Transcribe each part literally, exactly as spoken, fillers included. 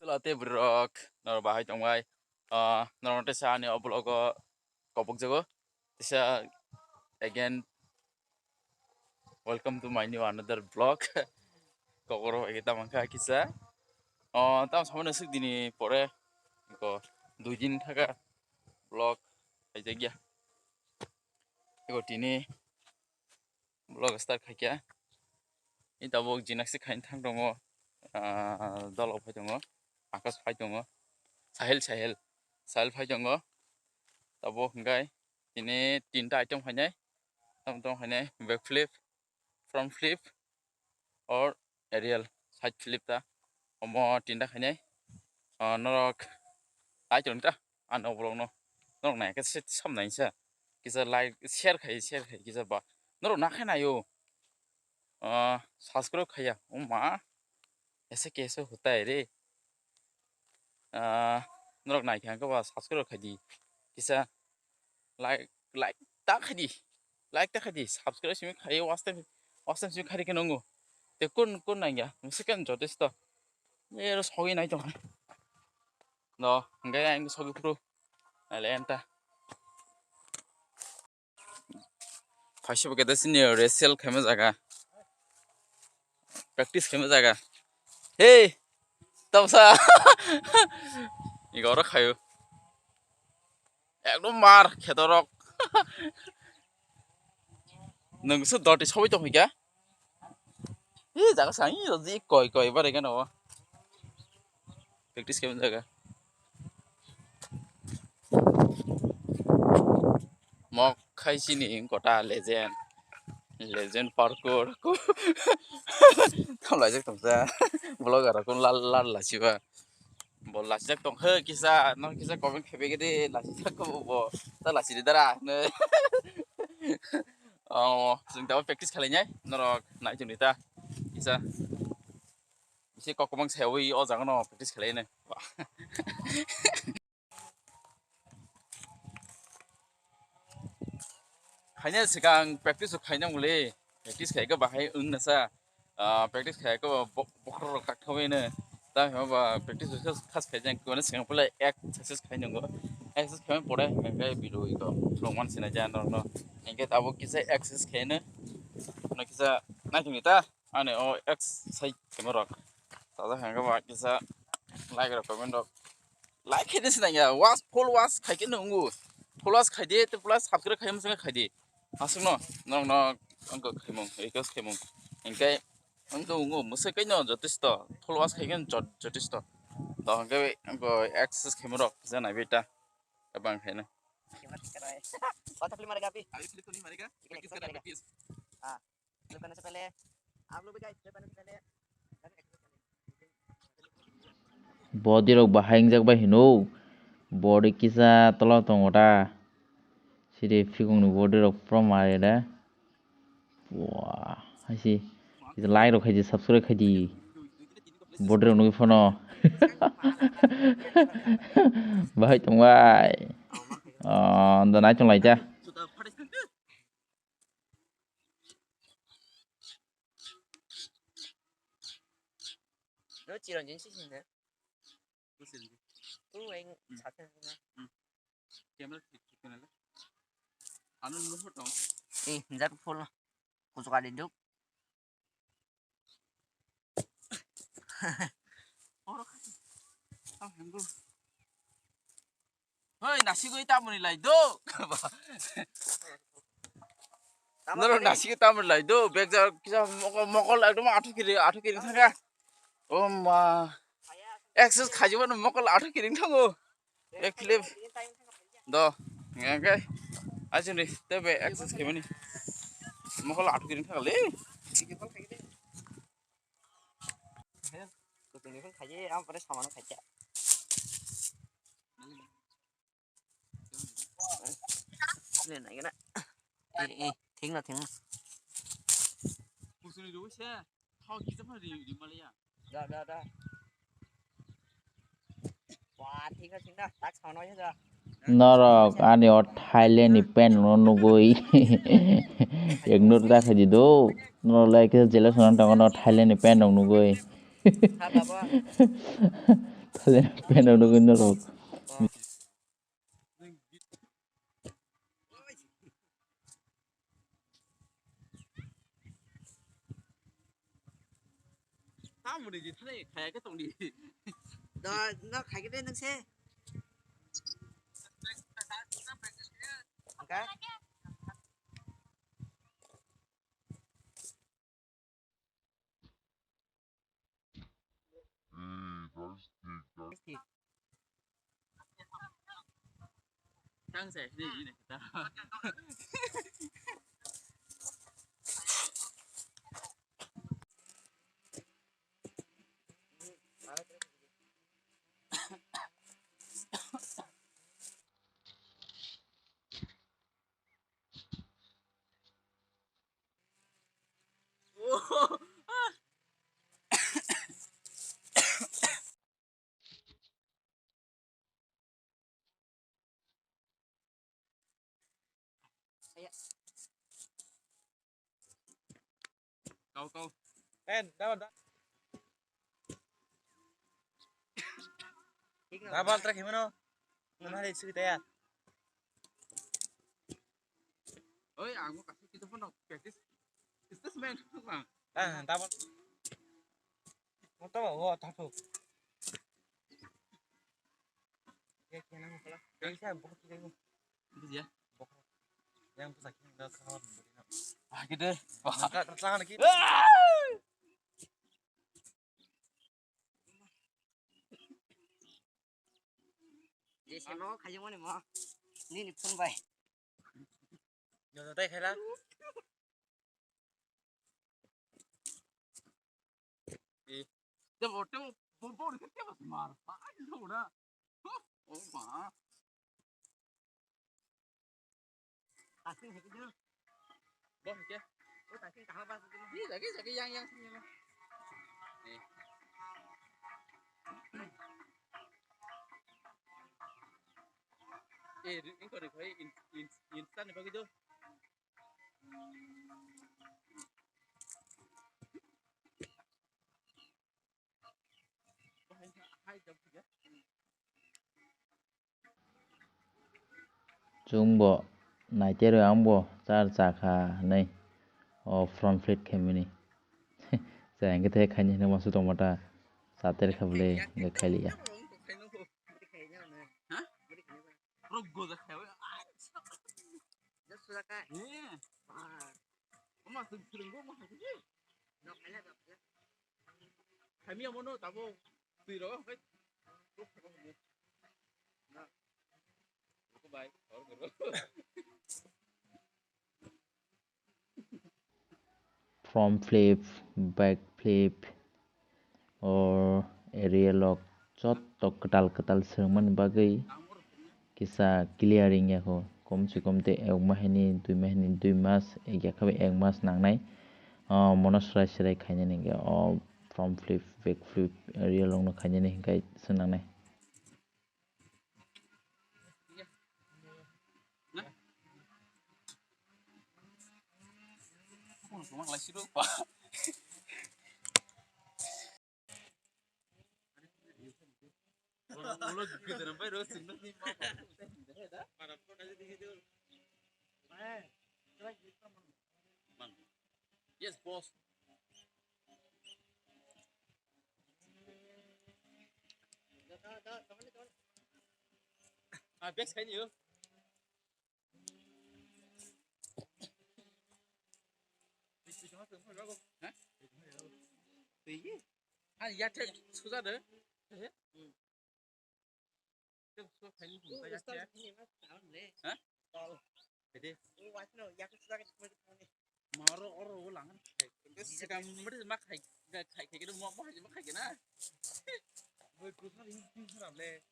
Tei bwrwirok norok bahai tongbai. Ah, norok teisa ani o vlog o kobokjago. Teisa again, welcome to my new another vlog. Kokborok bai khe tamo kha kisa. Oh, tamo samani swk dini pore ko dui din thaka vlog khaijak ya. Eko tini vlog start khaikha. Ni tabuk jinakse khaini thang tongo. Ah, dolo phai tongo. Akash phai tongo. Sahil, Sahil. Sahil phai tongo. Tabuk hwnkhe tini tinta item khainai. Tamo tong khainai back flip, front flip, or aerial side flip ta. Omo tinta khainai. Ah, norok ai tong ta. Ano vlog no. Norok nai khe se sam nai sa. Kisa like, share khai, share khai kisa ba. Norok na khai nayo. Ah, subscribe khaiya. O ma. Ese kese hota hai re. Ah, norok nai khe ba subscribe khai di. Kisa like, like ta khai di. Like ta khai di. Subscribe simi khai, watch time, watch time simi khai khe nungo. Te kun, kun nai ya. Second jotesto. Ero sogi nai tong. No, hingke ang sogi phuru. Nai le enta. Phaisok kete sini wrestle khaima jaga. Practice khaima jaga. Hey! Tamsa! Igoro khayo. Ekdom mar khetorok. Nwng se doti sobai tong kha. Ih, jaga sang, ih, ji koi, koi, bare gano. Practice khaima jaga. Mok khai sini kota legend. Legend parkour. Thamlaijak tongsa. Vlogger rok lal, lal lasiba. Bo lasijak tong khe kisa, no kisa comment khe begede lasijak ko bo. Ta lasidi dara, ne. Oh, jeng ta practice khalai nai, norok nai jeng ta. Kisa. Bisi kok komang sewi o jaga no practice khalai ne. Khaina sikang practice khaina muli. Practice khai ka bahai wng nasa. Ah, practice khai ka bo-, bokhorok tak thawi ne. Ta hima ba practice khas, khas khai jang ko ne sikang pula ek success khai nungo. Ek success khai pore hingke video iko. Thong man sina jan rok no. Hingke tabo kisa ek success khai ne. No kisa nai thung ta. Ani o X sai kemo rok. Tada hangke ba kisa like rok comment rok. Like khe de sinai ya. Watch, full watch khai khe nungu. Full watch khai de te plus subscribe khai musung khai de. Asuk no nong no angko khaimung, request khaimung. Hingke ang to ungu musuk kai no jotisto. Full watch khai khe jot-, jotisto. To hangke angko X khaimung rok jana beta. Abang khai na. Kota film marega api. Api film marega. Practice kara practice. Ah. Body rok bahai wngjak bai hino. Body kisa tola tongo ta. Sidi phikung ni body rok pura mari da. Wah, haisi. Kisa like rok khaidi, subscribe khaidi. Body rok nugwi phano. Bahai tongbai. Oh, da nai tong lai ta. No, Chiranjin si sini. Tu sini. Tu yang satu ni. Camera fit fit na le. Anu lu hot dong. Eh, jat full. Kuchuk adi duk. Oro. Tam hengul. Hoi, nasigwi tamoni lai do. Noro nasigwi tamoni lai do. Bek ja kisa mokol, mokol ekdom athu kiri, athu kiri thaka. O ma. Exercise khajibo no mokol athu kiri thango. Ek clip. Do. Ngangkai. Ajini tebe exercise kemani. Mokol athu kiri thaka le. Kuchukni phone khaye, ang pore samano khaikha. Le nai gana. Eh, eh, thik na, thik na. Kuchukni rwi se, thao kisa phano ri, ri maliya. Da, da, da. Wa, thik na, thik na. Tak samano ya da. Norok ani o Thailand ni pen no nugui. Ignore ta khaidi do. Norok lai khe jealous wng tongo no Thailand ni pen rok nugui. Peno nugwi norok. Tamoni di thani khaya khe tongdi. Da, na khai khe de nang se. Angka? Tang se, ni, ni, ni. Kau, kau. En, dapat, dapat. Dapat, trek gimana? Mana hari cerita ya? Oi, aku kasih kita pun practice. Itu semen, Bang. Ah, dapat. Motor bawa, tahu. Ya, kena apa lah? Yang saya buka kita itu. Itu ya. Yang pusat kita kalau beri. Ah, gitu. Wah, enggak tertangan lagi. Jese mo khajimani mo. Nini phone bai. Joto tai khaila. Eh, de bote bor bor ke te mas mar. Ai lo na. Oh ma. Tasing hai ke. Bo hai ke. Oh, tasing kaha ba. Ni lagi lagi yang yang sini. Eh. Eh, ri-, engkau ri-, in, in, in, Insta ni bagwi do. Chwngbo naitero, angbo char chakha hinwi o front flip khaimani. Chwng khe khaini hinwi uansuk tongma ta chater kha bwle, hwnkhe khailiya. Khamya mono tabo twi ro, hwnkhe bai, hor koro. Front flip, back flip, o aerial rok joto kwtal kwtal swrwngmani bagwi kisa clear wngya kho, kom se kom de ek mah ni dui mah ni, dui mas, ek ya khe bo ek mas nangnai. O mono swrai swrai khainani hwnkhe o front flip, back flip, aerial rokno khainani hwnkhe swnangnai. Yes, boss. Ah, best kaini yo. Ha? Twi. Ah, ya thek suja de. He? Hmm. Thek suja kaini pun ya thek. Ha? Tol. Bede. Maro oro lang. Sika mari ma khai, khai, khai, khai, mo, mo, ma khai na. Boy, group na ring, ring, ring, ring.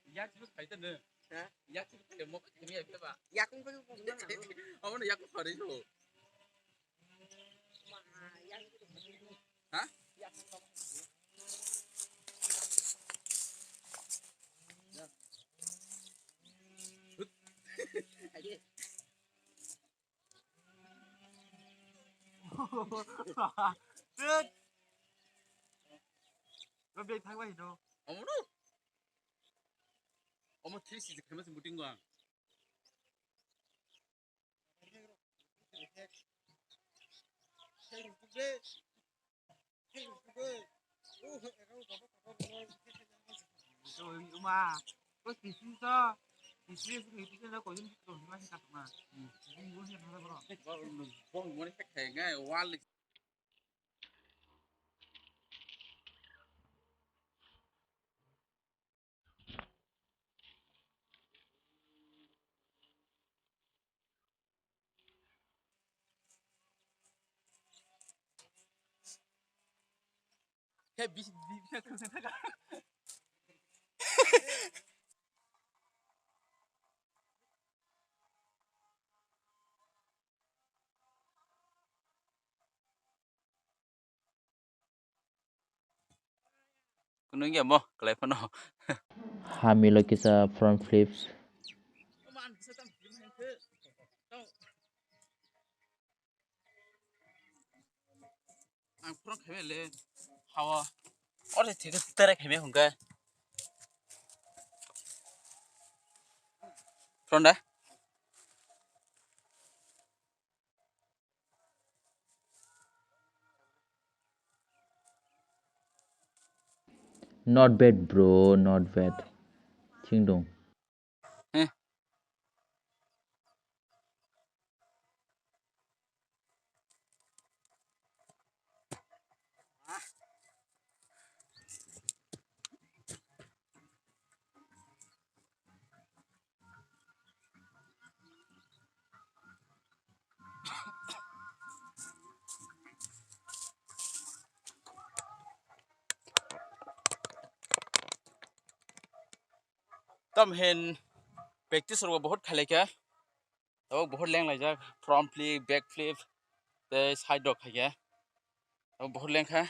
Yak sibuk khai tene. Ha? Yakung khe mo khe mi ya ba. Yakung khe mo na. Amo na yakung khari ho. Ma, yakung. Ha? Yakung. Aye. Tut. Lo bek thang bai no. Omo no. Omo three sixty khaima sing buting go ang. Khe bisi bisi thang thang. Kunung ya mo, kalai phano. Hamilo kisa front flips. Ang front khaimele hawa. Ore thik tere khaime hungka. Front da. Not bad, bro, not bad. Chingdong. Eh. Tam hin practice rok bahut khalai kha. Tabuk bahut leng laijak, front flip, back flip, tei side rok khaikhe. Tabuk bahut lengkha.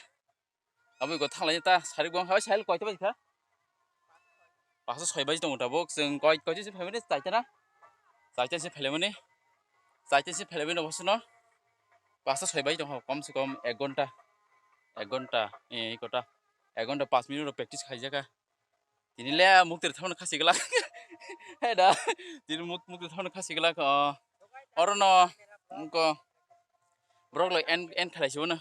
Tabuk go thang lai ta, sarik bong hai side koita baji kha? Pasta soi baji tongo tabuk. Chwng koi, koita se phaimani, chaita na? Chaita se phaimani. Chaita se phaimani bosno. Pasta soi baji tongo, kom se kom ek ghonta. Ek ghonta, eh, kota. Ek ghonta panch minute rok practice khaijak kha. Tini le muktir thamno khasi glak. Hai da. Tini muk-, muktir thamno khasi glak. Oh. Oro no, ko. Borok le en, en khalai sibo no.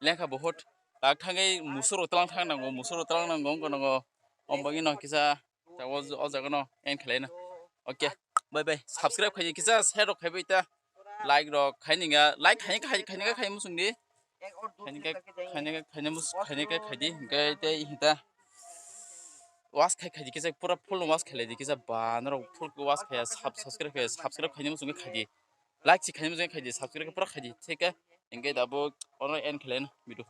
Lengkha bahut. Tak thangwi musuk rok tlang thang nango, musuk rok tlang nango, wngkha nango. Om bagwi no kisa, ta o, o jaga no en khalai no. Okay. Bye bye. Subscribe khai kisa, share rok khai bai ta. Like rok khaini ga, like khaini ga, khaini ga, khaini musung di. Khaini ga, khaini ga, khaini mus-, khaini ga khai di. Hingke tei hinta. Watch khai, khai di kisa, pura full watch khai lai di kisa, ba, norok full watch khai, sub-, subscribe khai, subscribe khaini musung khai di. Like si khaini musung khai di, subscribe pura khai di. Thik khe, hingke dabo, ono en khlai no, video.